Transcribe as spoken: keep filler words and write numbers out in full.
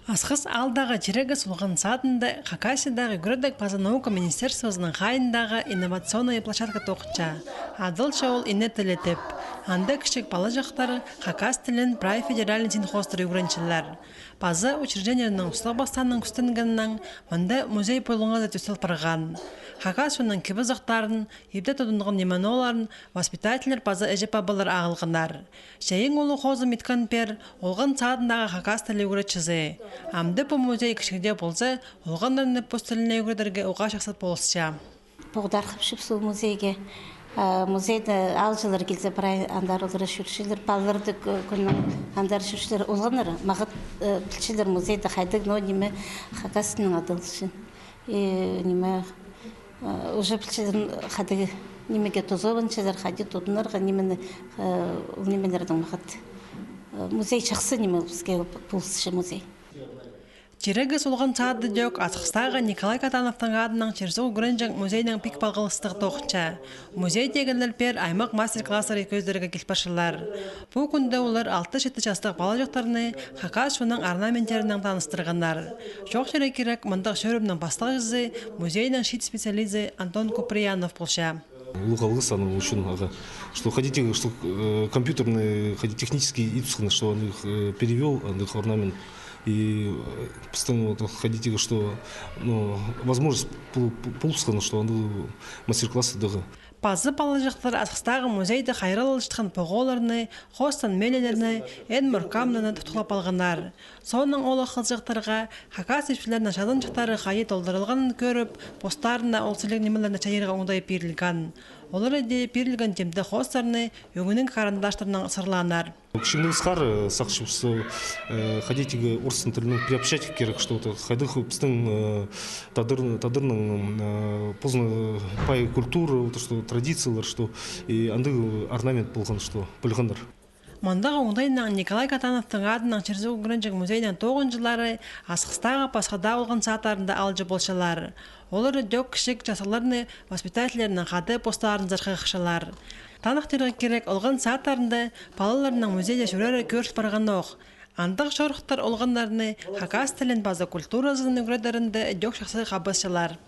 Асхыс аалдағы Чирегес олған садында Хакасиядағы ӱгредіг паза наука министерствозының хайииндағы инновационнай площадка тоғынча. Адалча ол «Ине тілі» тіп. Анда кічіг палаҷахтар хакас тілін прай федеральный синхозтар ӱгренчелер. Паза учреждениенің устағ пастааның кӱстенгенінең мында музей пулуңазы тӱзел парған. Хакас чонның кип-азахтарын, ибде тудынған ниме-нооларын воспитательлер паза іҷе-пабалар ағылғаннар. Че иң улуғ хозым иткен пеер олған садындағы хакас тілі ӱгретчізі. Амды пу музей кічігде полза, олғаннарны пос тіліне ӱгредерге уғаа чахсы полысча. Поғдархапчабыс музейге. А, музейде аалҷылар килзе, прай андар олар чӧрчелер, палалар даа кӧ-, кӧннең андар чӧрчелер. Олғаннар мағат, э, пілчелер музейде хайдағ ноо ниме хакас тілінең адалча. И ниме, э, уже пілчелер хайдағ нимеге тузаланчалар, хайди тудынарға, нимені, э, ол нимелернең мағат. Э, музей чахсы ниме бізге полысча музей. Чирегес олған сады дее Асхыстағы Николай Катановтың адынаң чир-суғ ӱгренҷең музейнең пик палғалыстығ тоғынча. Музейдегілер пеер аймах мастер-класстар кӧзідерге кил парчалар. Пу кӱнде олар алты-читі частығ палаҷахтарны хакас чонның орнаменттерінең таныстырғаннар. Чоохтирға кирек, мындағ чӧрімнің пастағҷызы музейнің чиит специализі Антон Куприянов полча. Улуғ алғыс аның ӱчӱн, ағаа. Что хайди тик, что, э, компьютерный, хайди технический ит тутханы, что андағ, э, перевёл, андағ орнамент. И, э, пістің вот хайди тик, что, ну, возможность пол-, пол-, полысханы, что андағ мастер-класстардағы. Паза палаҷахтар Асхыстағы музейде хайралласчатхан пуғаларны, хоостан мелелерні, ӧӧн моркамнаны тутхылап алғаннар. Соонаң олар хылҷахтарға хакас ипчілернің чазанҷыхтары хайди толдырылғанын кӧріп, постарына ол сіліг нимелерні чайирға оңдайы пирілген. Олар иди пирілген тимде хоостарны ӧңнің карандаштарнаң сырлааннар. Кічігдең сығара, э, сағынчабыс, э, хайди тик орыс тілінең приобщать кирек, что вот хайдағ пістің, э, тадар-, тадарның, э, позының, э, пай культура, вот, что традициялар, что и андағ орнамент полған, что пілгеннер. Мындағ оңдайнаң Николай Катановтың адынаң чир-суғ ӱгренҷең музейнің тоғынҷылары Асхыстағы пасха даа олған садтарында аалҷы полчалар. Олар дее кічіг частығларны воспитательлернең хада постарын сырхығыпчалар. Таныхтирға кирек, олған садтарында палаларның музейде чӧрері кӧріс парғанох. Андағ чорыхтар олғаннарны хакас тілін паза культуразын ӱгредерінде дее чахсы хабысчалар.